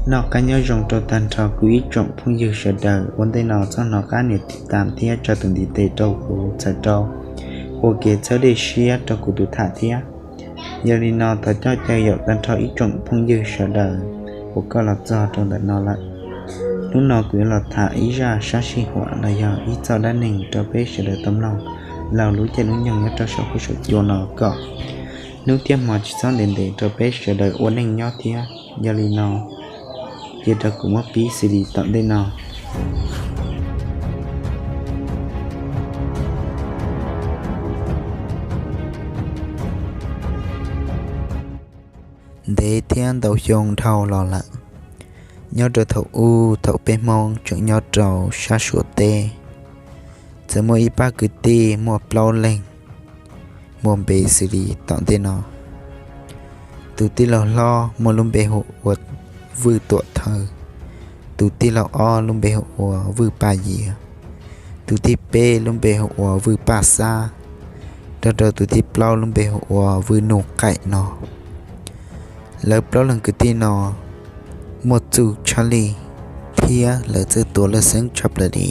Noj qab nyob zoo rau tag nrho kuv ib tsoom phooj ywg sawv daws, ua ntej no txhob hnov qab nias tiv tam thiab tsa tus ntiv tes rau kuv txhawm rau ua kev txhawb dej siab rau kuv tus tham thiab. Yog li no thov coj caw yaum tag nrho ib tsoom phooj ywg sawv daws uas koj los txog rau ntawm no lawm. Hnub no kuv yuav los tham ib zaj sab sij huam los yog ib txoj dab neeg rau peb sawv daws tau mloog laug lub caij lub nyoog nyob rau saum huab saum cua no kom hnub thiab hmo tsis txhob ntev ntev rau peb sawv daws ua neej nyob thiab. Yog li no cia rau kuv muab pib xws li tom ntej no. Ntev thiab ntau xyoo dhau los lawm, nyob rau thaum ub thaum peb Hmoob tseem nyob rau sab Suav teb, txawm muaj ib pab kwv tij muaj plaub leeg, muaj npe xws li tom ntej no. Tus tij laug hlob muaj lub npe hu ua Vwj Tuam Thawj, tus tij laug ob lub npe hu ua Vwj Paj Yias, tus thib peb lub npe hu ua Vwj Paj Xab, nrog rau tus thib plaub lub npe hu ua Vwj Nuj Qaim no. Lawv plaub leeg kwv tij no muaj txuj tshaj lij thiab lawv txawj tua laj xeeb tshaj plaws li.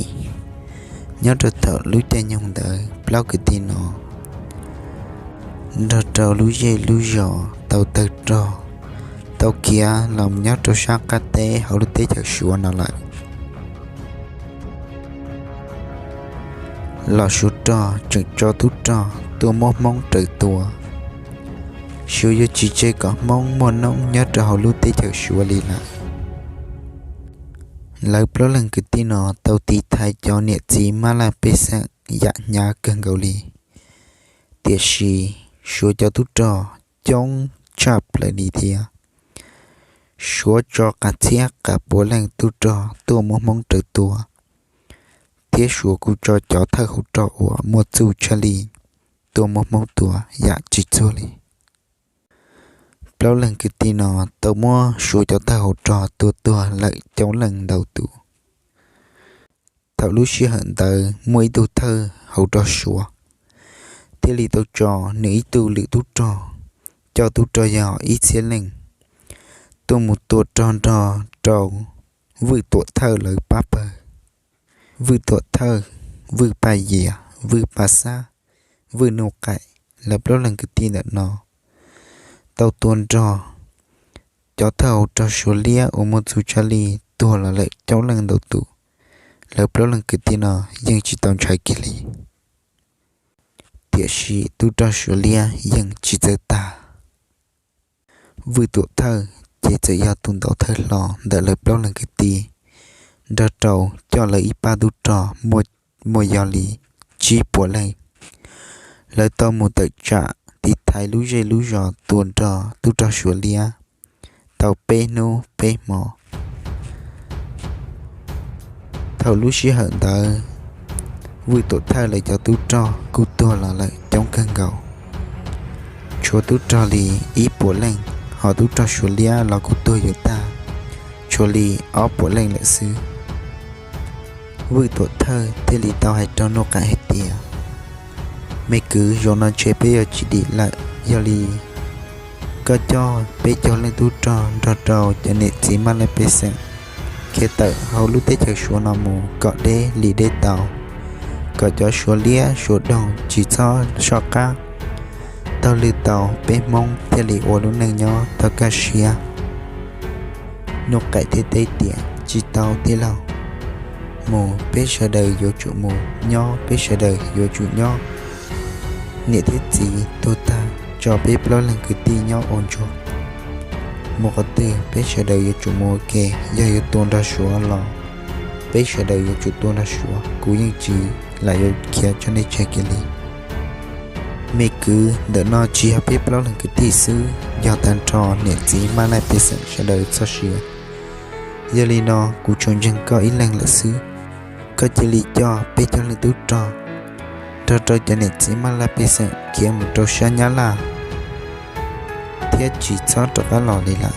Nyob rau thaum lub caij nyoog ntawd plaub kwv tij no nrog rau lub zej lub zos tau tawg rog, tau khiav los nyob rau sab qab teb hauv lub teb chaws Suav no lawm. Los suav rog tseem tso tub rog tuaj muab Hmoob raws tua. Suav yuav tsis tseg kom Hmoob muaj noob nyob rau hauv lub teb chaws Suav li lawm. Lawv plaub leeg kwv tij no tau tiv thaiv cov niam txiv mab laj pej xeem yam hnyav kawg nkaus li. Tiam sis Suav cov tub rog coob tshaj plaws li thiab. Suav tso qas txhiab qas puav leej tub rog tuaj muab Hmoob raws tua, thiab Suav kuj tso cov thawj hauv rog uas muaj txuj tshaj lij tuaj muab Hmoob tua yam tsis txuag li. Plaub leeg kwv tij no tau muab Suav cov thawj hauv rog tua tuag lawm coob leej ntau tus. Thaum lub sij hawm ntawd muaj ib tug thawj hauv rog Suav thiaj li tau tso nws ib tug lwm tub rog, coj tub rog yog ib txhiab leej, tuaj mus tua rog nrog rau Vwj Tuam Thawj lawv pab pawg. Vwj Tuam Thawj, Vwj Paj Yias, Vwj Paj Xab, Vwj Nuj Qaim, lawv plaub leeg kwv tij ntawm no tau tua nrog cov thawj hauv rog Suav liab uas muaj txuj tshaj lij tuag los lawm coob leej ntau tus. Lawv plaub leeg kwv tij no yeej tsis tau ntshai kiag li. Tiam sis tub rog Suav liab yeej tsis txawj tag. Vwj Tuam Thawj ces txawm yog tus ntaus thawj hlo ntawm lawv plaub leeg kwv tij, nrog rau coj lawv ib pab tub rog muaj yog li tsib puas leej. Lawv tau mus tawm tsam tiv thaiv lub zej lub zos tua nrog tub rog Suav liab tau peb hnub peb hmo. Thaum lub sij hawm ntawd, Vwj Tuam Thawj lawv cov tub rog kuj tuag los lawm coob kawg nkaus, tshuav tub rog li ib puas leej, ho tub rog Suav liab los kuj tuag yuav tag, tshuav li ob puas leej lawm xwb. Vwj Tuam Thawj thiaj li tau hais rau Nuj Qaim hais tias, me kwv, zaum no ntshe peb yuav tsis dim lawm, yog li koj coj peb caug leej tub rog nrog rau cov niam txiv mab laj pej xeem khiav tawm hauv lub teb chaws Suav no mus kom deb li deb tau, kom cov Suav liab Suav doog tsis txhob soj qab taug lw tau, peb Hmoob thiaj li ua lub neej nyob tau kaj siab. Nuj Qaim thiaj teb tias, tsis tau tij laug, mus peb sawv daws yuav tsum mus, nyob peb sawv daws yuav tsum nyob. Niam thiab txiv tuag tag tso peb plaub leeg kwv tij nyob ua ntsuag, mus qhov twg peb sawv daws yuav tsum mus ua ke, yog yuav tua nrog Suav los peb sawv daws yuav tsum tua nrog Suav, kuv yeej tsis lam yuav khiav tso nej tseg kiag li. Me kwv, ntawm no tsis yog peb plaub leeg kwv tij xwb, yog tag nrho niam txiv mab laj pej xeem sawv daws txoj sia. Yog li no kuv tsuas ntseeg koj ib leeg lawm xwb. Koj cia li coj peb caug leej tub rog nrog rau cov niam txiv mab laj pej xeem khiav mus rau sab Nyab Laj thiab tsis txhob rov qab los li lawm.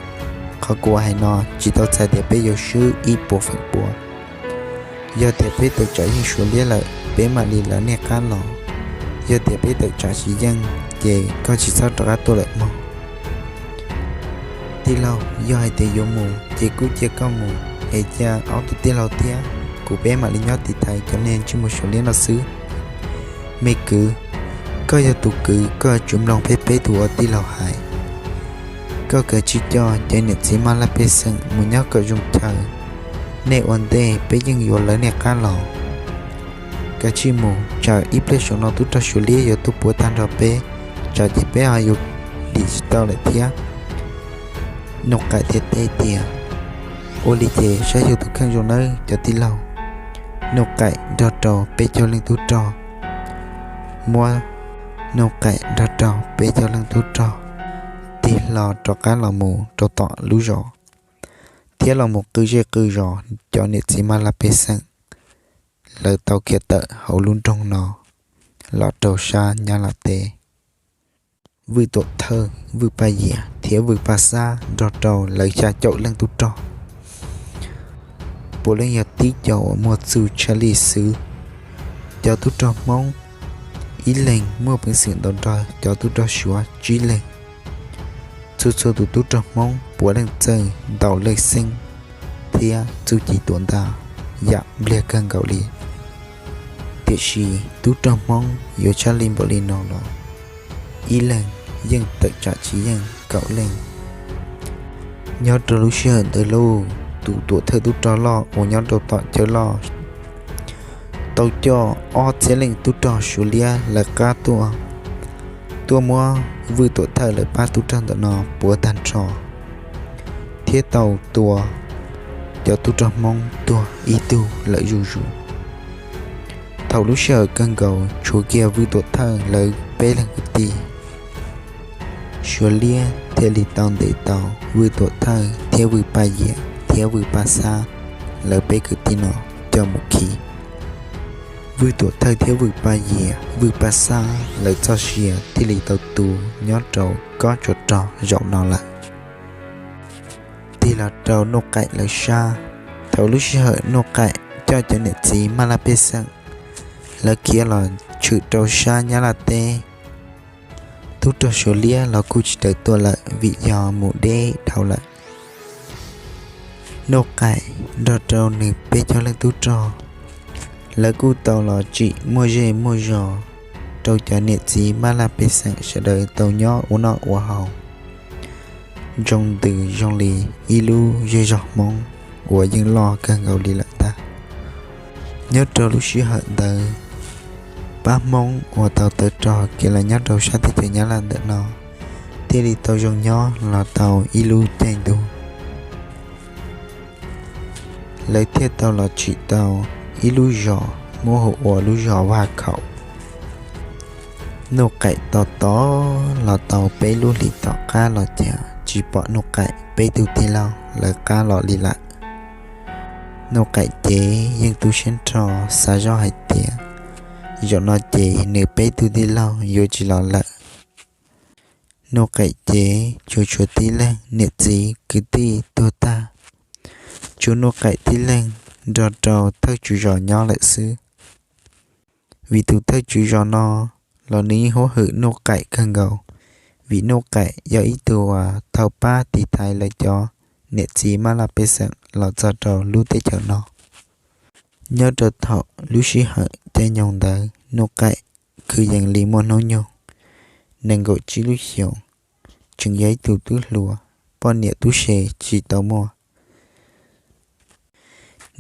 Qhov kuv hais no tsis tau txhais tias peb yuav swb ib puas feem pua. Yog tias peb tawm tsam yeej Suav liab lawm, peb mam li lawv nej qab los. Yog tias peb tawm tsam tsis yeej, ces koj tsis txhob rov qab tuaj lawm mog. Tij laug, yog hais tias yuav mus ces kuj cia koj mus, es cia ob tug tij laug thiab kuv peb mam li nyob tiv thaiv cov niag ntsej muag Suav liab no xwb. Me kwv, koj yog tus kwv, koj yuav tsum mloog peb peb tug ua tij laug hais. Koj kav tsij coj cov niam txiv maj laj pej xeem mus nyob kom zoo chaw, nej ua ntej peb yeej yuav lawv nej qab los. Kav tsij mus, tsam ib pliag saum no tub rog Suav liab yuav tuaj puav tag nrho peb, tsam ces peb ho yuav hliv tsis tau lawm thiab. Nuj Qaim thiaj teb tias, ua li ces saib xyuas tus kheej zoo nawb cov tij laug. Nuj Qaim nrog rau peb caug leej tub rog, muab Nuj Qaim nrog rau peb caug leej tub rog tig hlo rov qab los mus rau tom lub zos, thiab los mus qw zej qw zos cov niam txiv maj laj pej xeem lawv tau khiav tawm hauv lub nroog no los rau sab Nyab Laj teb. Vwj Tuam Thawj, Vwj Paj Yias thiab Vwj Paj Xab nrog rau lawv xya caum leej tub rog, puav leej yog tib co uas muaj txuj tshaj lij xwb. Cov tub rog Hmoob ib leeg muaj peev xwm ntaus nrog cov tub rog Suav tsib leeg. Txhua txhua tus tub rog Hmoob puav leej txawj ntaus lej xeeb thiab txuj ci tua ntaj yam npliag kawg nkaus li. Tiam sis tub rog Hmoob yuav tshaj lij npaum li no los ib leeg yeej tawm tsam tsis yeej kaum leej. Nyob rau lub sij hawm ntawd lauj, tus tuam thawj tub rog loj uas nyob rau tom chaw loj tau coj ob txhiab leej tub rog Suav liab lawv qab tuaj, tuaj muab Vwj Tuam Thawj lawv pab tub rog ntawm no puav tag nrho, thiab tau tua cov tub rog Hmoob tuag ib tug lawm zuj zus. Thaum lub sij hawm kawg nkaus tshuav kiag Vwj Tuam Thawj lawv peb leeg kwv tij, Suav liab thiaj li tau ntes tau Vwj Tuam Thawj thiab Vwj Paj Yias thiab Vwj Paj Xab lawv peb kwv tij no coj mus khi. Vwj Tuam Thawj thiab Vwj Paj Yias, Vwj Paj Xab lawv txoj sia thiaj li tau tu nyob rau kob tsov rog zaum no lawm. Tig los rau Nuj Qaim lawv sab, thaum lub sij hawm Nuj Qaim coj cov niam txiv maj laj pej xeem lawv khiav los tshwm rau sab Nyab Laj teb, tub rog Suav liab los kuj tsis tawm tuaj lawm vim yog mus deb dhau lawm. Nuj Qaim nrog rau nws peb caug leej tub rog, lawv kuj tau los tsim muaj zej muaj zos rau cov niam txiv maj laj pej xeem sawv daws tau nyob ua noj ua haus zoo ntws zoo li ib lub zej zog Hmoob uas yeej loj kawg nkaus li lawm ntag. Nyob rau lub sij hawm ntawd, pab Hmoob uas tau tawg rog khiav los nyob rau sab teb chaws Nyab Laj ntawm no thiaj li tau zoo nyob los tau ib lub caij ntuj. Lawv thiaj tau los tsim tau ib lub zos muab hu ua lub zos Vaj Khaum. Nuj Qaim tos tos los tau peb lub hlis tom qab los cas tsis pom Nuj Qaim peb tug tij laug lawv qab los li lawm. Nuj Qaim ces yeej tu siab nrho xav zoj hais tias zaum no ces nws peb tug tij laug yuav tsis los lawm. Nuj Qaim ces tsuas tshuav tib leeg niam txiv kwv tij tuag tag, tshuav Nuj Qaim tib leeg nrog rau thawj tswv zos nyob lawm xwb. Vim tus thawj tswv zos no los nws yeej huab hwm Nuj Qaim kawg nkaus, vim Nuj Qaim yog ib tug uas tau pab tiv thaiv lawv cov niam txiv maj laj pej xeem los txog rau lub teb chaws no. Nyob rau thaum lub sij hawm caij nyoog ntawd Nuj Qaim kwv yees li muaj hnub nyoog nees nkaum tsib lub xyoos, tseem yog ib tug tub hluas, poj niam tub se tsis tau muaj.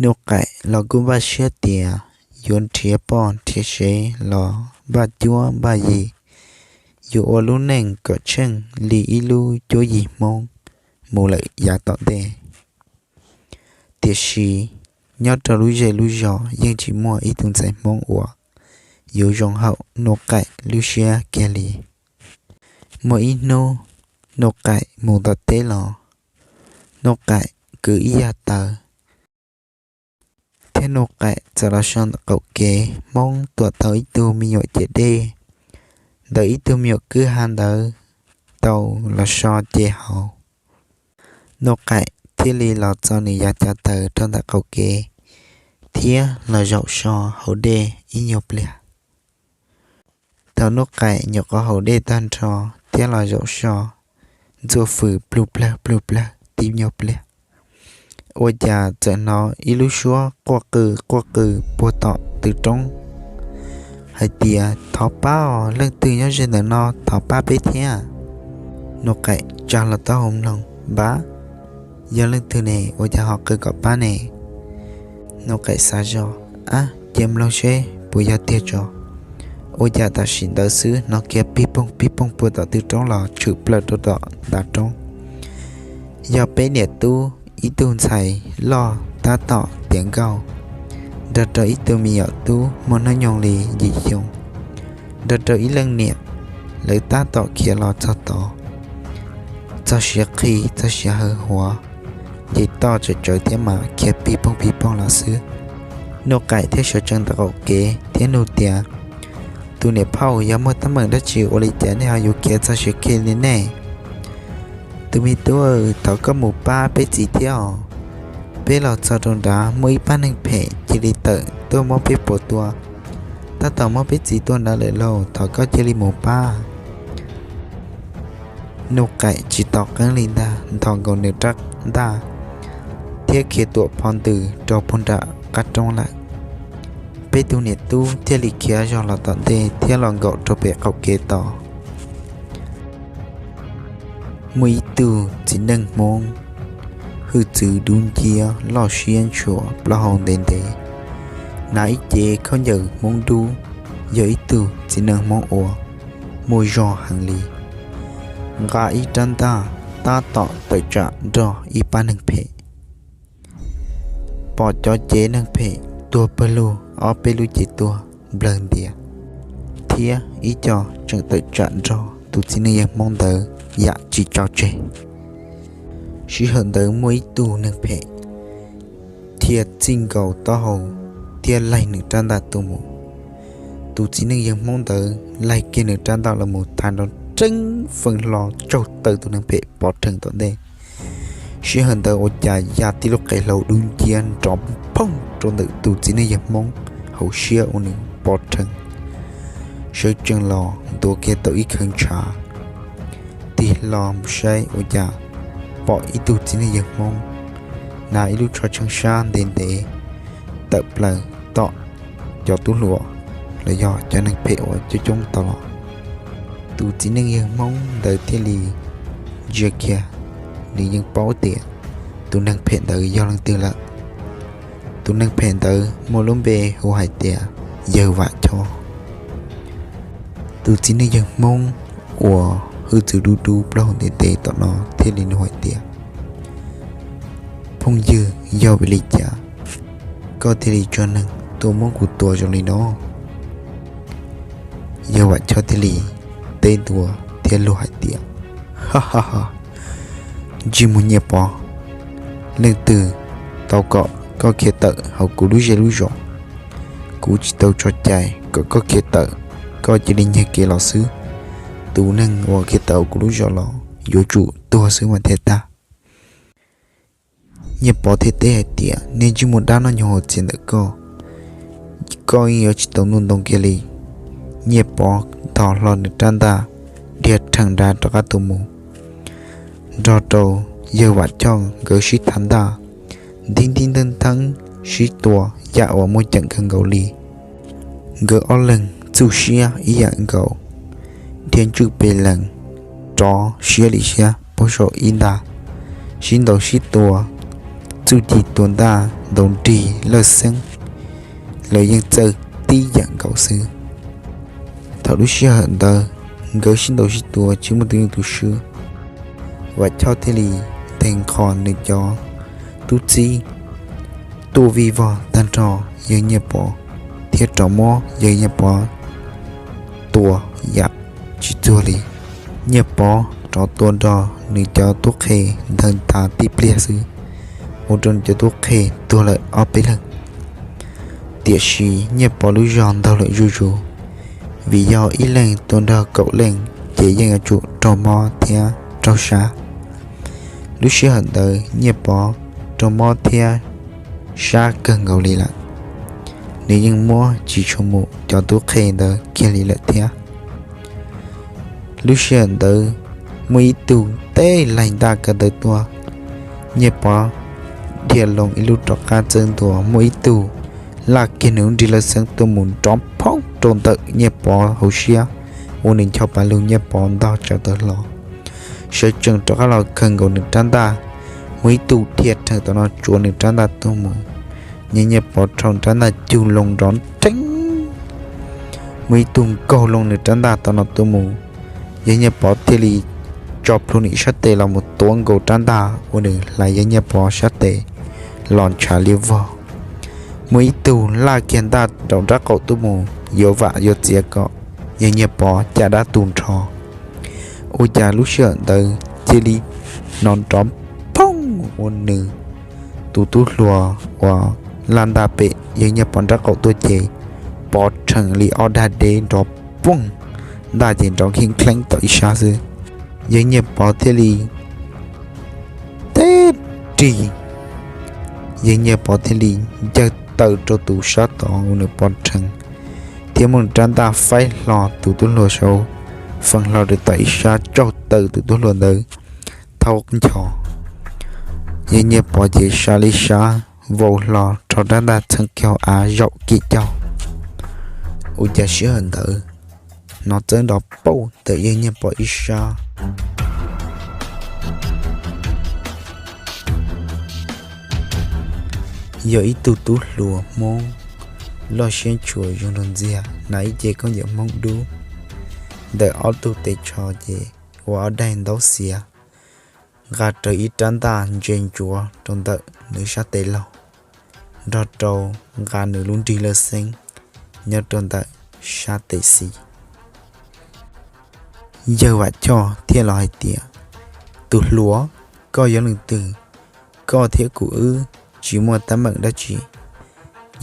Nuj Qaim los kuj npaj siab tias yuav nrhiav poj nrhiav sev los npaj cuab npaj yig, yuav ua lub neej kom tsheej li ib lub cuab yig Hmoob mus lawm yav tom ntej. Tiam sis nyob rau lub zej lub zos yeej tsis muaj ib tug ntxhais Hmoob uas yuav zoo haum Nuj Qaim lub siab kiag li. Muaj ib hnub Nuj Qaim mus tom teb los, Nuj Qaim kwv ib yag taws, thiab Nuj Qaim txawm los so ntawm qaum kev. Hmoob tuam tau ib tug me nyuam ciam dej, ntawm ib tug me nyuam kwj ha ntawd tau los so ce hauv. Nuj Qaim thiaj li los txo nws yav cav taws rau ntawm qaum kev thiab los zaum so hauv dej ib nyuag pliag. Thaum Nuj Qaim nyuam qhuav haus dej tag nrho thiab los zaum so ntxuaj fws plug plawg plug plawg tib nyuag pliag, ua cas txawm hnov ib lub suab quaj qw quaj qw puag tom tw roob hais tias, Thov pab os, leej twg nyob ze ntawm no, thov pab peb thiab. Nuj Qaim tsa hlo taub hau mloog, Npab, yog leej twg ne, ua cas ho qw kom pab ne? Nuj Qaim xav zog, Ab, cia mloog seb puas yog tiag tso. Ua cas tam sim ntawd xwb hnov kiag pig poog pig poog puag tom tw roob los tshwm plaws rau tom ntav roob. Yog peb niam tub ib tug ntxhais loj tab tom tiav nkauj, nrog rau ib tug me nyuam tub muaj hnub nyoog li yim xyoo, nrog rau ib leej niam, lawv tab tom khiav los txog tod. Txog siav qhi txog siav hawv huav, ces toj tsawm tsawv thiab mas khiav pig poog pig poog los xwb. Nuj Qaim thiaj sawv tsees ntawm qaum kev thiab nug tias, Tus niam phauj, yog muaj teeb meem dab tsi ua li cas nej ho yuav khiav txog siav qhi li nej? Tus me tub, thov koj mus pab peb txiv thiab os. Peb los txog rau nrad muaj ib pab neeg phem cia li tawm tuaj muab peb puas tua, tab tom muab peb txiv tua nrad lawm lauj, thov koj cia li mus pab. Nuj Qaim tsis tau qeeb li ntag, nthos nkaus nws rab ntaj thiab khiav tuam phov ntws rau puag nram qab roob lawm. Peb tug niam tub thiaj li khiav zog los tom ntej thiab los nkaum rau pem qaum kev tod. Muaj ib tug txiv neej Hmoob, hwj txwv dub nciab loj siab ntshua plaub hau ntev ntev, hnav ib cev khaub ncaws Hmoob dub, yog ib tug txiv neej Hmoob uas muaj zog heev li, nqa ib rab ntaj tab tom tawm tsam nrog ib pab neeg phem. Pom cov cev neeg phem tuag pawg lug, ob peb lub cev tuag nplawg ntias, thiab ib co tseem tawm tsam nrog tus txiv neej yawg Hmoob ntawd yam tsis tso tseg. Sij hawm ntawd muaj ib tug neeg phem thiaj txij nkaus taub hau thiab laig nws rab ntaj tuaj mus. Tus txiv neej yawg Hmoob ntawd laig kiag nws rab ntaj los mus thaiv nrov reeb feej hlo tsaug taw tus neeg phem pov rhees tom ntej. Sij hawm ntawd ua cas ya tib lub qe hlau dub nciab nrov phooj rau ntawm tus txiv neej yawg Hmoob hauv siab uas nws pov rhees. Sawv tsees los ntuav kiag tau ib khawv ntshav, tig hlo saib ua cas pom ib tug txiv neej yawg Hmoob hnav ib lub tsho tsheej sab ntev ntev tawm plaws tom cov tub hluas los yog cov neeg phem uas coob coob tau los. Tus txiv neej yawg Hmoob ntawd thiaj li ntsia kiag, nws yeej paub tias tus neeg phem ntawd yog leej twg lawm. Tus neeg phem ntawd muaj lub npe hu hais tias Yawg Vam Choj. Tus txiv neej yawg Hmoob uas hwj txwv dub dub plaub hau ntev ntev tom no thiaj li nug hais tias, Phooj ywg, yog vim li cas koj thiaj li tso neeg tuaj muab kuv tua zoo li no? Yawg Vam Choj thiaj li teb ntua thiab luag hais tias, Ha ha ha, ntsej muag Nyiaj Pov, leej twg tau kom koj khiav tawm hauv kuv lub zej lub zos? Kuv tsis tau tso cai kom koj khiav tawm, koj cia li nyiag kev los xwb. Tus neeg uas khiav tawm hauv kuv lub zos los yuav tsum tuag xwb mas thiaj tag. Nyiaj Pov thiaj teb hais tias, Nej ntsej muag dab noj nyoog hauv txias ntawm koj, koj yeej yuav tsis tau ntuj ntoo kiag li. Nyiaj Pov nthos hlo nws rab ntaj, dhia rhees nrad rov qab tuaj mus, nrog rau Yawg Vam Choj nkawd sib thav ntaj, ntib ntib ntheeb ntheeb sib tua yam uas muaj ceem kawg nkaus li. Nkawd ob leeg txuj siab ib yam nkaus, dhia ntswj pes lees, rov siab li siab puag saum ib ntaj, sib ntaus sib tua, txuj ci tua ntaj ntaus nrig lawj xeeb, lawv yeej txawj tib yam nkaus xwb. Thaum lub sij hawm ntawd, nkawd sib ntaus sib tua tsis muaj tus tus swb, Vam Choj thiaj li nteg nqho nws cov tub txib tuaj vij vog tag nrho Yawg Nyiaj Pov, thiab rov muab Yawg Nyiaj Pov tua yam tsis txuag li. Nyiaj Pov rov tua nrog nws cov tub qhe ntawd nthav tib pliag xwb, ua rau nws cov tub qhe tuag lawm ob peb leeg. Tiam sis Nyiaj Pov lub zog ntaug lawm zuj zus, vim yog ib leeg tua nrog kaum leej ces yeej yuav tsum raug mob thiab raug sab. Lub sij hawm ntawd Nyiaj Pov raug mob thiab sab kawg nkaus li lawm, nws yeej muab tsis tshua mus cov tub qhe ntawd kiag li lawm thiab. Lub sij hawm ntawd Muaj ib tug teb laig ntaj kawg ntawd tuaj, Nyiaj Pov dhia loo ib lub rov qab txawb ntua, muaj ib tug laj kiag nws lub nrig laj xeeb tuaj mus nrov phoob rau ntawm Nyiaj Pov hauv siab, ua nws ncho pa lug Nyiaj Pov ntog tsawv tawv hlo. Sawv tsees rov qab los khaws nkaus nws rab ntaj, muaj ib tug dhia rhees tom no tsuav nws rab ntaj tuaj mus, yawg Nyiaj Pov rhau rab ntaj cug loo nrov nreeb, muaj ib tug nkaug loo nws rab ntaj tom no tuaj mus, yawg Nyiaj Pov thiaj li tso plhuav nws ib sab tes los mus tuav nkaus rab ntaj ua nws hlais yawg Nyiaj Pov sab tes los ntshav liab vog. Muaj ib tug laj kiag ntaj rau nraub qaum tuaj mus yuav vam yuav txiav kom yawg Nyiaj Pov caj dab tu nrho. Ua cas lub sij hawm ntawd cia li hnov nrov phoob ua nws tus tub hluas uas laj ntaj pem yawg Nyiaj Pov nraub qaum tuaj ces pov rhees li ob dag deb nrov poog, ntaj ces nrov kheej kheeb tom ib sab xwb. Yawg Nyiaj Pov thiaj li teb rig, yawg Nyiaj Pov thiaj li ncawg taw rau tus sab tod uas nws pov rhees, thiab muab nws rab ntaj faib hlo tus tub hluas saud, feem hlo rau tom ib sab tsaug taw tus tub hluas ntawd thau ncho. Yawg Nyiaj Pov ces sab li sab vau hlo rho rab ntaj txheeb kiag hauv av zaum kiag caug. Ua cas sij hawm ntawd hnov txawb nrov pauj ntawm yawg Nyiaj Pov ib sab. Yog ib tug tub hluas Hmoob loj siab ntshua zoo nraug ntxiag, hnav ib ce khaub ncaws Hmoob dub, ntawm ob tug tes tsho ces ua ob daim ntaub xiav, nqa rawv ib rab ntaj ntse ntsuav rau ntawm nws sab tes laug, nrog rau nqa nws lub nrig laj xeeb nyob rau ntawm sab tes xis. Yawg Vam Choj thiaj los hais tias, tus hluas, koj yog leej twg? Koj thiab kuv wb tsis muaj teeb meem dab tsi,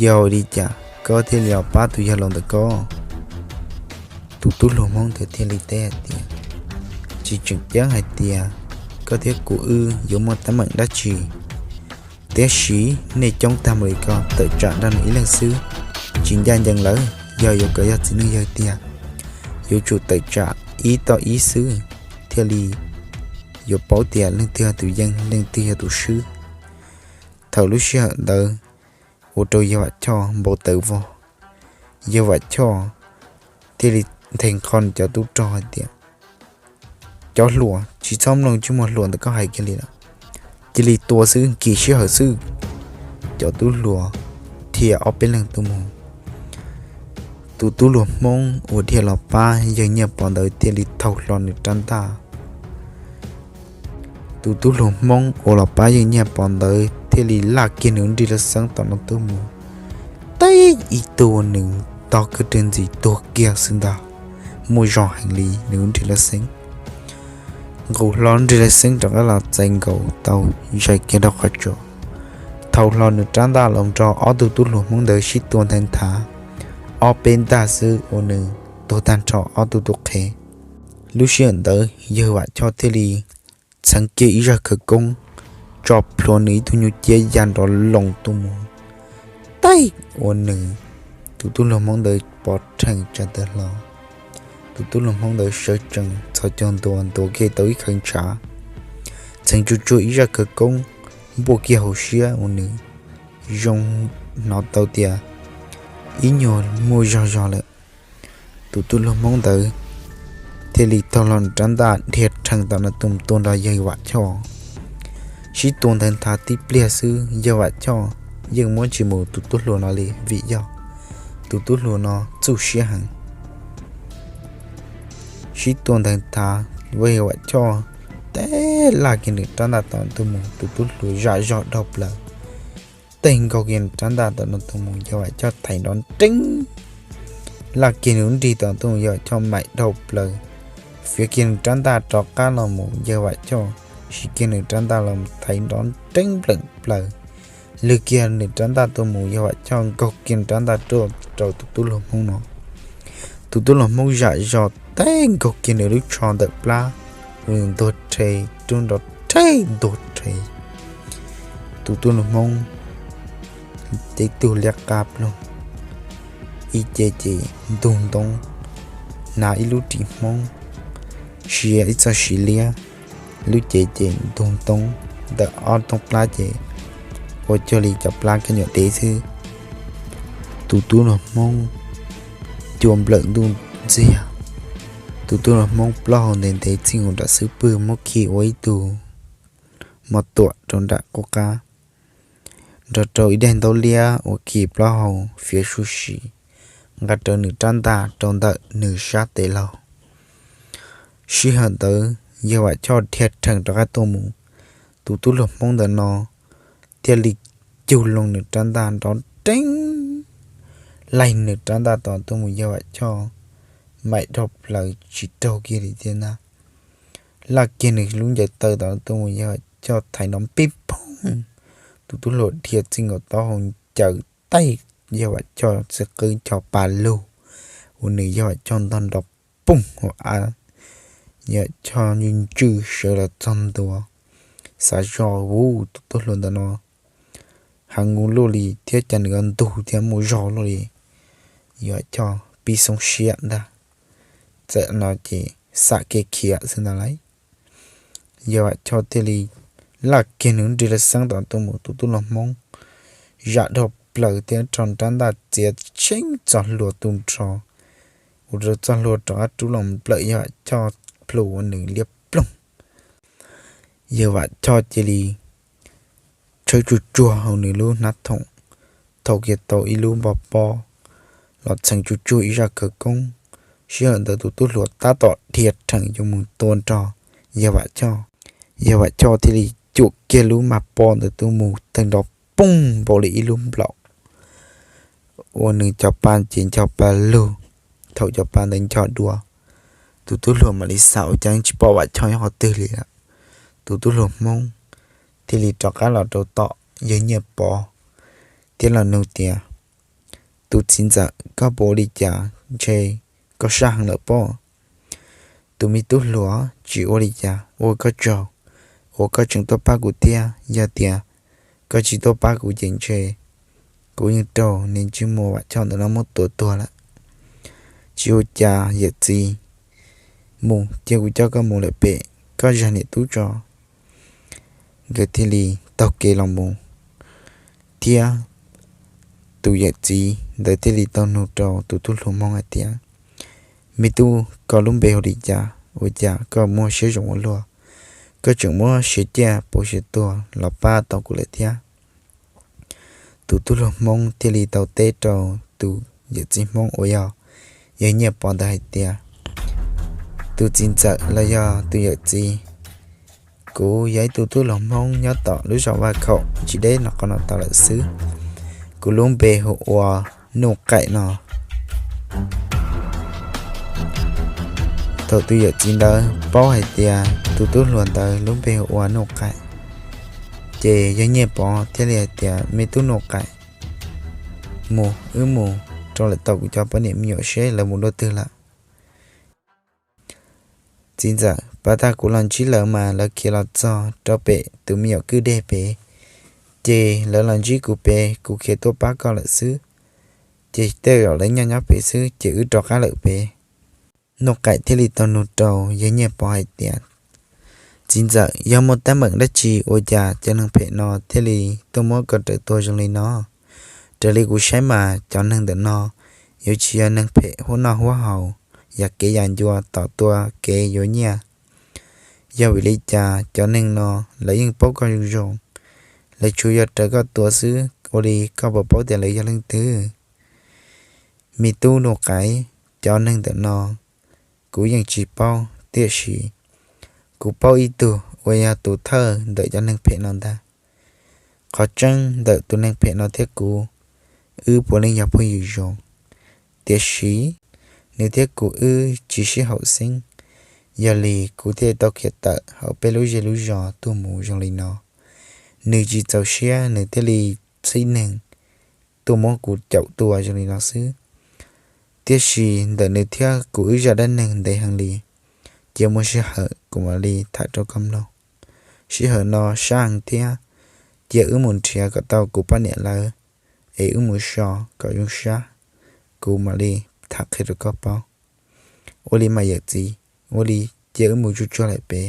yog li cas koj thiaj li los pab tus yawg laus ntawm koj? Tus tub hluas Hmoob ntawd thiaj li teb hais tias, tsis tseem ceeb hais tias koj thiab kuv wb yuav muaj teeb meem dab tsi, tiam sis nej coob tag mus li ko tawm tsam nrog nws ib leeg xwb, tsis ncaj ncees lawm. Yog yuav kom yog txiv neej yawg tiag, yuav tsum tawm tsam ib toj ib xwb, thiaj li yuav paub tias leej twg yog tus yeej leej twg yog tus swb. Thaum lub sij hawm ntawd ua rau yawg Vam Choj npau taws vog. Yawg Vam Choj thiaj li nthe nqho nws cov tub rog hais tias, cov hluas, tsis txhob mloog tsej muag hluas ntawm koj hais kiag li lawm, cia li tua xwb, nkim sij hawm xwb. Cov tub hluas dhia ob peb leeg tuaj mus. Tus tub hluas Hmoob uas dhia los pab yawg Nyiaj Pov ntawd thiaj li thau hlo nws rab ntaj. Tus tub hluas Hmoob uas los pab yawg Nyiaj Pov ntawd thiaj li laj kiag nws nrig laj xeeb tom no tuaj mus, teb ib tug nws tog kawg rwg ntxiv tuag kiag xwb ntag, muaj zog heev li nws nrig laj xeeb. Nqus hlo nrig laj xeeb rov qab los txais nkaus tau zais kiag rau qhov tsos. Thau hlo nws rab ntaj los nrog ob tug tub hluas Hmoob ntawd sib tua nthe nthav, ob peb ntaj xwb ua nws tuag tag nrho ob tug tub qhe. Lub sij hawm ntawd yawg Vam Choj thiaj li txheev kiag ib zaj khawv koob, tso plhuav nws ib tug nyuj ciab ya nrov loos tuaj mus, teb ua nws tus tub hluas Hmoob ntawd pov rhees tsa tawg hlo. Tus tub hluas Hmoob ntawd sawv tsees txhos caug ntua ntuav kiag tau ib khawv ntshav, txheev tsuag tsuag ib zaj khawv koob npuaj kiag hauv siab ua nws zoo hnov tau tias ib nyuag muaj zog zog lawm. Tus tub hluas Hmoob ntawd thiaj li taug hlo nws rab ntaj dhia rhees tom no tuaj mus tua nrog yawg Vam Choj. Sib tua nthe nthav tib pliag xwb yawg Vam Choj yeej muab tsis mus tus tub hluas no li vim yog tus tub hluas no txuj siab heev. Sib tua nthe nthav, yawg Vam Choj teb laj kiag nws rab ntaj tom tuaj mus, tus tub hluas zam zog dhau plaws, teb nkaug kiag nws rab ntaj tom no tuaj mus, yawg Vam Choj thaiv nrov nreeb, laj kiag nws lub nrig tom tuaj mus, yawg Vam Choj maim dhau plaws, fiav kiag nws rab ntaj rov qab los mus, yawg Vam Choj siv kiag nws rab ntaj los thaiv nrov nreeb npleem plaws, lwg kiag nws rab ntaj tuaj mus, yawg Vam Choj nkaug kiag nws rab ntaj tuaj rau tus tub hluas Hmoob no. Tus tub hluas Hmoob zam zog teb nkaug kiag nws lub tsho ntawm plab, nws ntuag rhe, rub nrov rhe ntuag rhe. Tus tub hluas Hmoob tib tug liab qab ploog, ib ce ces ntug ntoo, hnav ib lub ris Hmoob, sia ib txoj siv liab, lub cev ces ntug ntoob, ntawm ob toob plab ces ua cuag li cov plab kab nyuam dev xwb. Tus tub hluas Hmoob cua nplawm ntuj ntxiag, tus tub hluas Hmoob plaub hau ntev ntev txij nkaus nram xub pwg muab khi ua ib tug mos tuam rau nram qub qab, nrog rau ib daim ntaub liab uas khi plaub hau fiav su si nqa rawv nws rab ntaj rau ntawm nws sab tes laug. Sij hawm ntawd Yawg Vam Choj dhia rhees rov qab tuaj mus, tus tub hluas Hmoob ntawm no thiaj li cug loo nws rab ntaj nrov reeb, laig nws rab ntaj tod tuaj mus Yawg Vam Choj maim dhau plaws tsis raug kiag li thiab ntag. Laj kiag nws lub ncaws taw tod tuaj mus Yawg Vam Choj thaiv nrov pib phooj, tus tub hluas dhia txij nkaus taub hau ncaws taij Yawg Vam Choj xwb qwb ncho pa lug, ua nws Yawg Vam Choj ntog nrov poog hauv av. Yawg Vam Choj ntswj ntswj sawv los txog ntua, xav zog ua tus tub hluas ntawm no heev ua luaj li thiab cas nws ntug thiab muaj zog luaj li. Yawg Vam Choj pib xoob siab ntag, txawm no ces xam kev khiav xwb ntag lauj. Yawg Vam Choj thiaj li laj kiag nws nrig laj xeeb tom tuaj mus tus tub hluas Hmoob zam dhau plaws thiab rho rab ntaj txiav tseeb txoj hlua tu nrho, ua rau txoj hlua rov qab rub los nplawm Yawg Vam Choj plhu ua nws liab ploog. Yawg Vam Choj cia li tshawb tsuag tsuag hauv nws lub hnab thoom, thau kiag tau ib lub npog pob los txheev tsuag tsuag ib zaj khawv koob. Sij hawm ntawd tus tub hluas tab tom dhia rhees yuav mus tua nrog Yawg Vam Choj. Yawg Vam Choj thiaj li cuam kiag lub npog pob ntawd tuaj mus tawg nrov poog npaum li ib lub nplaum, ua nws cov pa ces ncho pa lug. Thaum cov pa ntawd ncho dua, tus tub hluas mam li xav ua cas tsis pom Vam Choj nyob qhov twg li lawm. Tus tub hluas Hmoob thiaj li rov qab los rau tom Yawg Nyiaj Pov thiab los nug tias, Tus txiv ntxawm, koj puas ua li cas ntshe koj sab heev lawm pob? Tus me tub hluas, tsis ua li cas, ua koj tsaug uas koj tseem tuaj pab kuv thiab. Yog tias koj tsis tuaj pab kuv ces ntshe kuv yeej raug niag ntsej muag Vam Choj ntawm no muab tua tuag lawm. Tsis ua cas yawm txiv, mus cia kuv coj koj mus lawm pem, koj zag niam tub tso. Nkawd thiaj li taug kev los mus, thiab tus yawm txiv ntawd thiaj li tau nug rau tus tub hluas Hmoob hais tias, Me tub, koj lub npe hu li cas? Ua cas koj muaj siab zoo ua luaj? Koj tseem muab siav ciaj pauv siav tuag los pab tau kuv lawm thiab. Tus tub hluas Hmoob thiaj li tau teb rau tus yawm txiv Hmoob uas yog Yawg Nyiaj Pov ntawd hais tias, Tus txiv ntxawm los yog tus yawm txiv, kuv yog ib tug tub hluas Hmoob nyob tom lub zos Vaj Khaum tsis deb no qhov no tau lawm xwb. Kuv lub npe hu ua Nuj Qaim no. Thaum tus yawm txiv ntawd paub hais tias tus tub hluas ntawd lub npe hu ua Nuj Qaim, ces Yawg Nyiaj Pov thiaj li hais tias, Me tub Nuj Qaim, mus, wb mus rau lawm tom kuv cov poj niam me nyuam seb lawv mus dua twg lawm. Txiv ntxawm, pas tag kuv los ntsib lawv mas lawv khiav los txog rau pem tus me nyuam kwj deg pem, ces lawv los ntsib kuv pem, kuv khiav tuaj pab koj lawm xwb. Ces tej zaum lawv nyob nyob pem xwb ces wb rov qab lawm pem. Nuj Qaim thiaj li tau nug rau Yawg Nyiaj Pov hais tias, Txiv ntxawm, yog muaj teeb meem dab tsi ua cas cov neeg phem no thiaj li tuaj muab koj raws tua zoo li no? Raws li kuv saib mas cov neeg ntawm no yuav tsis yog neeg phem huab noj huab haus, yam kev yam ncua tom tua kev yuav nyiaj. Yog vim li cas cov neeg no lawv yeej paub koj zoo zoo, lawv tsuas yog raws koj tua xwb, ua li koj puas paub tias lawv yog leej twg? Me tub Nuj Qaim, cov neeg ntawm no kuv yeej tsis paub, tiam sis kuv paub ib tug uas yog tus thawj ntawm cov neeg phem no ntag. Qhov tseeb ntawm tus neeg phem no thiab kuv, wb puav leej yog phooj ywg zoo, tiam sis nws thiab kuv wb tsis sib haum xeeb. Yog li kuv thiaj tau khiav tawm hauv peb lub zej lub zos tuaj mus zoo li no. Nws tsis txaus siab nws thiaj li txhib neeg tuaj muab kuv caum tua zoo li no xwb. Tiam sis ntawm nws thiab kuv wb zaj dab neeg ntev heev li, cia muaj sij hawm kuv mam li tham rau koj mloog. Sij hawm no sab heev thiab, cia wb mus nrhiav kom tau kuv poj niam lawv, es wb mus so kom zoo sab, kuv mam li tham qhia rau koj paub. Ua li mas yawm txiv, ua li cia wb mus tsuag tsuag lawm pem.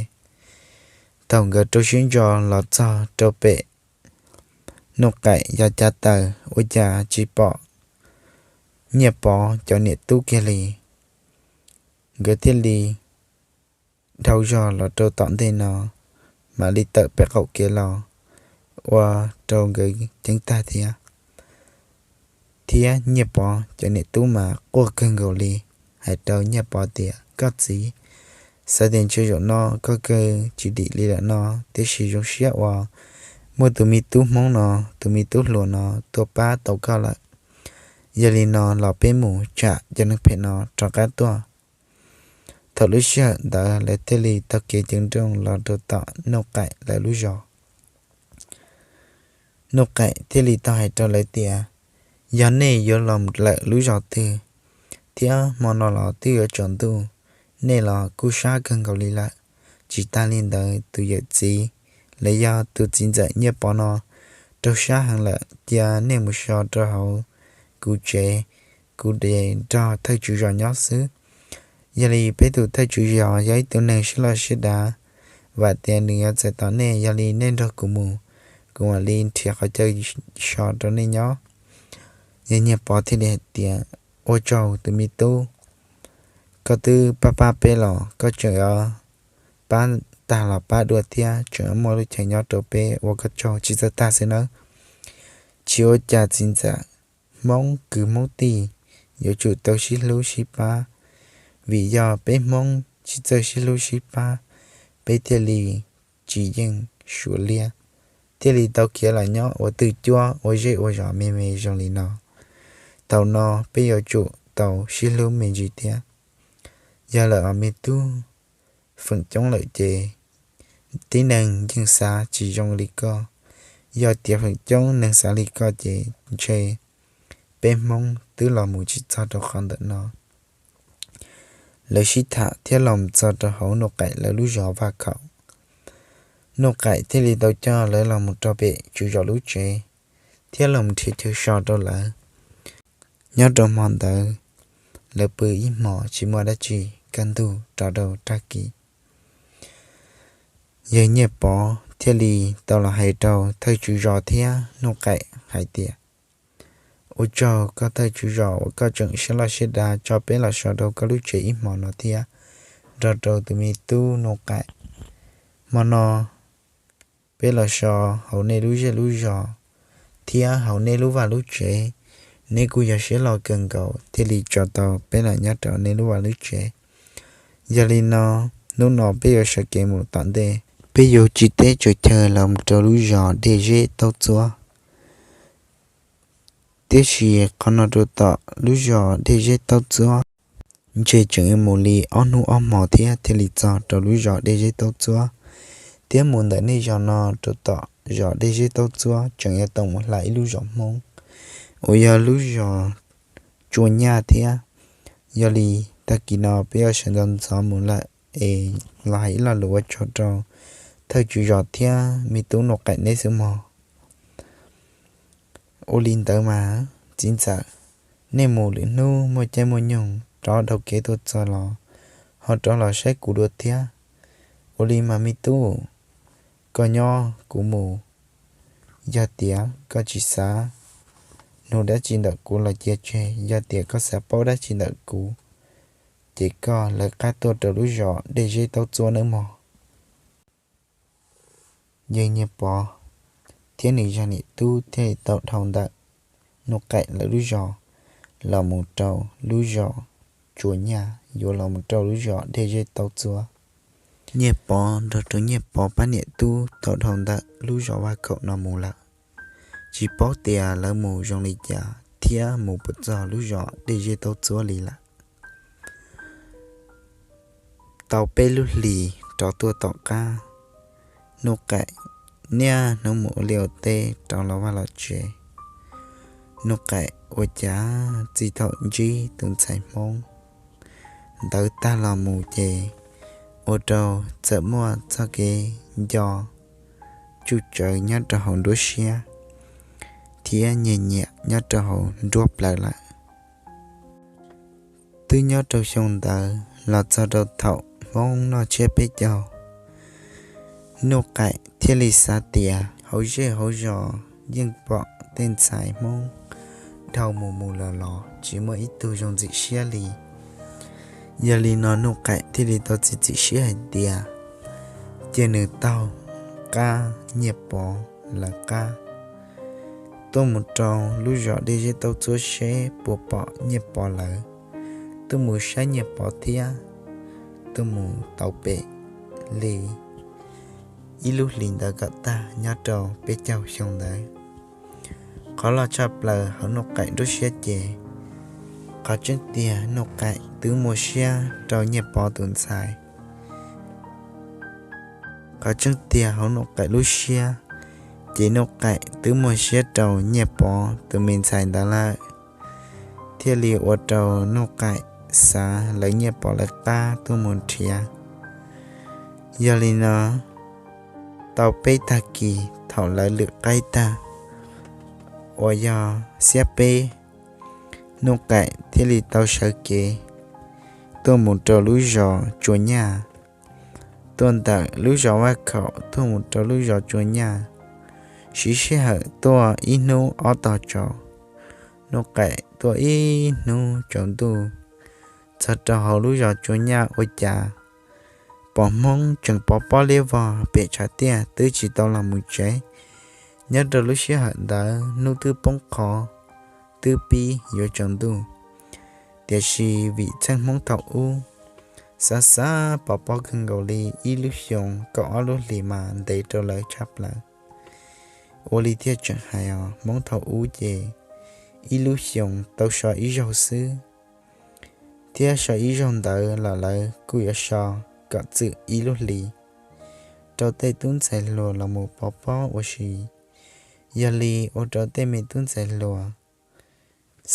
Thaum nkawd rau siab ntso los txog rau pem Nuj Qaim yog cav taws ua cas tsis pom Nyiaj Pov cov niam tub kiag li. Nkawd thiaj li dhau zog los rau tom ntej no, mam li tawm peb qaum kev los ua rau nkawd ceeb tag thiab. Thiab Nyiaj Pov cov niam tub mas quaj kawg nkaus li, hais rau Nyiaj Pov tias, Koj txiv, xav tias ntshe zaum no koj kawg tsis dim li lawm no, tiam sis zoo siab uas muaj tus me tub Hmoob no, tus me tub hluas no tuaj pab tau koj lawm. Yog li no los peb mus tsam cov neeg phem no rov qab tuaj. Thaum lub sij hawm ntawd lawv thiaj li taug kev ceev nrooj los rau tom Nuj Qaim lawv lub zos. Nuj Qaim thiaj li tau hais rau lawv tias, Yog nej yuav los lawm lub zos twg, thiab hmo no los twb yuav tsaus ntuj, nej los kuj sab kawg nkaus li lawm. Tsis tas li ntawd tus yawm txiv los yog tus txiv ntxawm Nyiaj Pov no raug sab heev lawm, cia nej mus so rau hauv kuv tsev, kuv de nrog thawj tswv zos nyob xwb. Yog li peb tus thawj tswv zos yog ib tug neeg siab loj siab dav, vam tias nws yuav txais tos nej, yog li nej nrog kuv mus, kuv mam li nrhiav qhov chaw so rau nej nyob. Yawg Nyiaj Pov thiaj li hais tias, Ua tsaug tus me tub, koj twb pab pab peb los koj tseem yuav pab tag los pab dua thiab, tseem yuav muaj lub chaw nyob rau peb, ua koj tsaug tsis txawj tag xwb nawb. Tsis ua cas txiv ntxawm, Hmoob kwv Hmoob tij yuav tsum tau sib hlub sib pab, vim yog peb Hmoob tsis txawj sib hlub sib pab, peb thiaj li tsis yeej Suav liab, thiaj li tau khiav los nyob ua twj cuab ua zej ua zos me me zoo li no. Thaum no peb yuav tsum tau sib hlub me ntsis thiab. Yog lawm os me tub, feem coob lawm ces tib neeg yeej xav tsis zoo li koj. Yog tias feem coob neeg xav li koj ces ntshe peb Hmoob twb los mus tsis txog rau qhov ntawm no. Lawv sib tham thiab los mus txog rau hauv Nuj Qaim lawv lub zos Vaj Khaum. Nuj Qaim thiaj li tau coj lawv los mus rau pem tswv zos lub tsev, thiab los mus nrhiav chaw so rau lawv. Nyob rau hmo ntawd, lawv pw ib hmos tsis muaj dab tsi, kaj ntug rov rau tag kis. Yawg Nyiaj Pov thiaj li tau los hais rau thawj tswv zos thiab Nuj Qaim hais tias, Ua tsaug koj thawj tswv zos uas koj tseem siab loj siab dav tso peb los so rau koj lub tsev ib hmo no thiab, nrog rau tus me tub Nuj Qaim. Hmo no peb los so hauv nej lub zej lub zos thiab hauv nej lub vaj lub tsev, neb kuj yog siab loj kawg nkaus thiaj li tso tau peb los nyob rau nej lub vaj lub tsev. Yog li no, hnub no peb yuav sawv kev mus tom ntej, peb yuav tsiv teb tsaws chaw los mus rau lub zos Dej Zeb Taub Txuab. Tiam sis qhov no rau tom lub zos Dej Zeb Taub Txuab ntshe tseem yuav mus li ob hnub ob hmo thiab thiaj li txog rau lub zos Dej Zeb Taub Txuab. Thiab mus ntawm nej zos no rau tom zos Dej Zeb Taub Txuab tseem yuav tau mus hla ib lub zos Hmoob uas yog lub zos Tsua Nyaj thiab. Yog li tag kis no peb yuav sawv ntxov ntxov mus lawm es los hais ib lo lus ua tsaug rau thawj tswv zos thiab me tub Nuj Qaim neb xwb mog. Ua li ntawd mas txiv ntxawm, nej mus lwm hnub muaj caij muaj nyoog rov dhau kev tuaj txog los ho rov los saib kuv dua thiab. Ua li mas me tub, koj nyob kuv mus, yog tias koj tsis xav nug dab tsi ntawm kuv los cia tseg, yog tias koj xav paub dab tsi ntawm kuv ces koj lawv qab tuaj rau lub zos Dej Zeb Taub Txuab nawb mog. Yawg Nyiaj Pov thiab nws zog niam tub thiaj li tau dhau ntawm Nuj Qaim lawv lub zos los mus rau lub zos Tsua Nyaj, yuav los mus rau lub zos Dej Zeb Taub Txuab. Nyiaj Pov nrog rau Nyiaj Pov pab niam tub tau dhau ntawm lub zos Vaj Khaum no mus lawm, tsis paub tias lawv mus zoo li cas thiab mus puas txog lub zos Dej Zeb Taub Txuab li lawm. Tau peb lub hlis rov tuaj tom qab, Nuj Qaim niaj hnub mus ua liaj ua teb rov los vaj los tsev. Nuj Qaim ua cas txij thaum ntsib tus ntxhais Hmoob ntawd tag los mus ces ua rau txawm muaj txoj kev nco tsuj tsawv nyob rau hauv nruab siab thiab nyiam nyiam nyob rau hauv nruab plawv lawm. Twb nyob rau xyoo ntawd los txog rau thaum Hmoob noj tsiab peb caug. Nuj Qaim thiaj li xav tias hauv zej hauv zos yeej pom tej ntxhais Hmoob dhau mus mus los los tsis muaj ib tug zoo ntxim siab li. Yog li no Nuj Qaim thiaj li tau txiav txim siab hais tias cia nws taug qab Nyiaj Pov lawv qab tuaj mus rau lub zos Dej Zeb Taub Txuab seb puas pom Nyiaj Pov lawv, tuaj mus saib Nyiaj Pov thiab tuaj mus tau pem li ib lub hlis ntawd kom tag nyob rau peb caug xyoo ntawd. Qhov loj tshaj plaws hauv Nuj Qaim nruab siab ces qhov tseeb tiag Nuj Qaim twb muaj siab rau Nyiaj Pov tus ntxhais. Qhov tseeb tiag hauv Nuj Qaim lub siab ces Nuj Qaim twb muaj siab rau Nyiaj Pov tus me ntxhais ntawd lawm, thiaj li ua rau Nuj Qaim xav lawv Nyiaj Pov lawv qab tuaj mus nrhiav. Yog li no tau peb tag kis thaum lawv lwm qaib tag uas yog xiab peb, Nuj Qaim thiaj li tau sawv kev tuaj mus rau lub zos Tsua Nyaj. Tuaj ntawm lub zos Vaj Khaum tuaj mus rau lub zos Tsua Nyaj, siv sij hawm tuaj ib hnub ob tog tsaus. Nuj Qaim tuaj ib hnub tsaus ntuj txog rau hauv lub zos Tsua Nyaj ua cas pom Hmoob tseem pov pob liab vog pem tshav tiaj twb tsis tau los mus tsev. Nyob rau lub sij hawm ntawd hnub twb poob qho, twb pib yuav tsaus ntuj, tiam sis vim txheej Hmoob thaum ub xav xav pov pob kawg nkaus li, ib lub xyoo kaum ob lub hlis mas ntev rau lawv tshaj plaws. Ua li thiaj tseem hais os, Hmoob thaum ub ces ib lub xyoo tau so ib zaug xwb, thiab so ib zaug ntawd los lawv kuj yuav so kom txwm ib lub hlis rau tej tub ntxhais hluas los mus pov pob ua si. Yog li ua rau tej me tub ntxhais hluas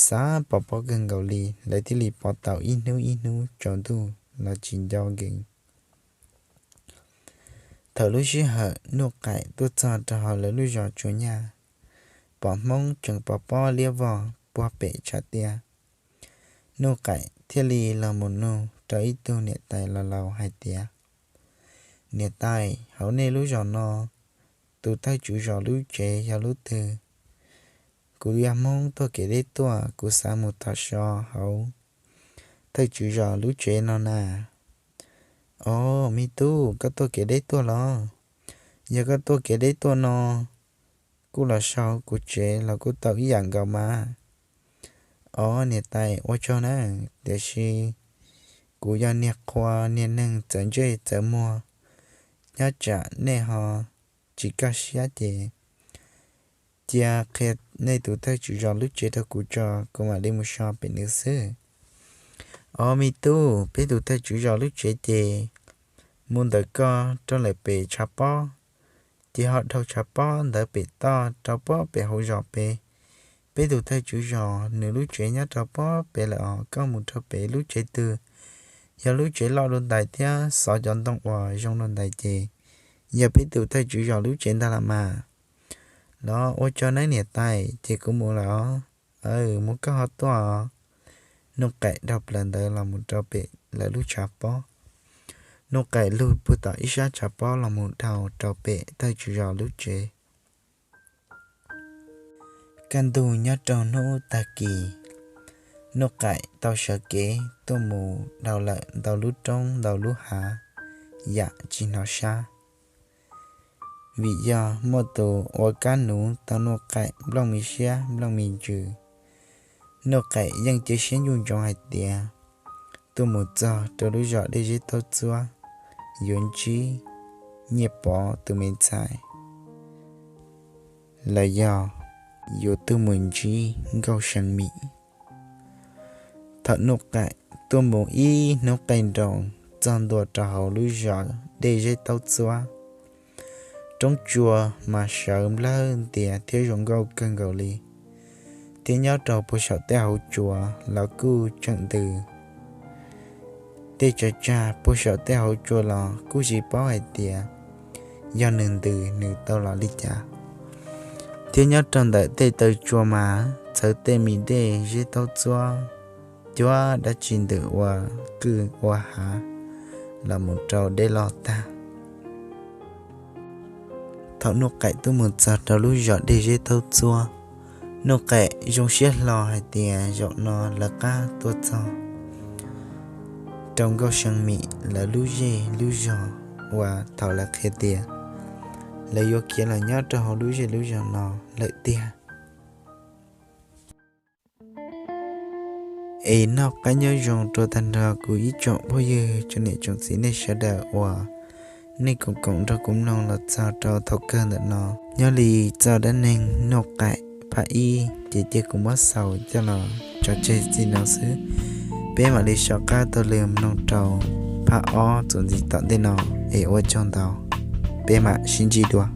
xav pov pob kawg nkaus li, lawv thiaj li pov tau ib hnub ib hnub tsaus ntuj los tsis nco nkees. Thaum lub sij hawm Nuj Qaim tuaj txog rau hauv lawv lub zos Tsua Nyaj, pom Hmoob tseem pov pob liab vog puag pem tshav tiaj, Nuj Qaim thiaj li los mus nug rau ib tug niam tais laus laus hais tias, Niam tais, hauv nej lub zos no tus thawj tswv zos lub tsev yog lub twg? Kuv yog Hmoob tuaj kev deb tuaj, kuv xav mus thov so hauv thawj tswv zos lub tsev no na. Os, me tub, koj tuaj kev deb tuaj los? Yog koj tuaj kev deb tuaj no, kuj los so hauv kuv tsev los kuj tau ib yam nkaus mas. Os niam tais, ua tsaug na, tiam sis kuv yog niag qhua niag neeg txawv ntsej txawv muag, nyob tsam nej ho tsis kaj siab ces cia qhia nej tus thawj tswv zos lub tsev rau kuv tso, kuv mam li mus so pem nws xwb. Os me tub, peb tus thawj tswv zos lub tsev ces mus ntawm koj rau lawm pem tshav pob, ces ho dhau tshav pob ntawd pem toj rau pob pem hauv zos pem. Peb tus thawj tswv zos nws lub tsev nyob rau pob pem lawm os, koj mus rau pem lub tsev twg? Yog lub tsev loj dua ntais thiab xov cov ntoo uas zoo dua ntais ces yog peb tus thawj tswv zos lub tsev ntag los mas. Los ua tsaug nawb niam tais, ces kuv mus lawm os. Aw, mus koj ho tuaj os. Nuj Qaim dhau plaws ntawd los mus rau pem lawv lub tshav pob. Nuj Qaim lug puag tom ib sab tshav pob los mus dhau rau pem thawj tswv zos lub tsev. Kaj ntug nyob rau hnub tag kis, Nuj Qaim tau sawv kev tuaj mus dhau lawm ntau lub roob ntau lub hav yam tsis hnov sab. Vim yog muaj tus ua kab nuv tau Nuj Qaim nplooj me siab nplooj me ntsws. Nuj Qaim yeej cia siab ncuj ntsoov hais tias tuaj mus txog rau lub zos Dej Zeb Taub Txuab yuav ntsib Nyiaj Pov tus me ntxhais, los yog yuav tuaj mus ntsib Nkauj See Mim. Thaum Nuj Qaim tuaj mus ib hnub qaij nroos txog ntua rau hauv lub zos Dej Zeb Taub Txuab, roob tsua mas sawv nplawg ntias thiab zoo nkauj kawg nkaus li, thiab nyob rau puag saum tej hauv tsua los kuj tseem ntws. Tej tsav tsag puag saum tej hauv tsua los kuj tsis paub hais tias yog nws ntws nws tau los li cas. Thiab nyob rau ntawm tej taw tsua mas txhawv tej me dej zeb taub txuab, cuab dab tsi ntws ua kwj ua hav, los mus rau dej loj tag. Thaum Nuj Qaim tuaj mus txog rau lub zos Dej Zeb Taub Txuab, Nuj Qaim zoo siab hlo hais tias zaum no lawv qab tuaj txog rau Nkauj See Mim lawv lub zej lub zog uas thaum lawv qhia tias lawv yuav khiav los nyob rau hauv lub zej lub zog no lawm tiag. Es noj qab nyob zoo rau tag nrho kuv ib tsoom phooj ywg tsoom niam tsoom txiv nej sawv daws uas nej koom koom nrog kuv mloog los txog rau thaum kawg ntawm no. Nyob li txoj dab neeg Nuj Qaim phab ib ces cia kuv muab xaus coj los tso tseg txij no xwb. Peb mam li sawv qab taug lw mloog rau phab ob txuas ntxiv tom ntej no, es ua tsaug ntau, peb mam sib ntsib dua.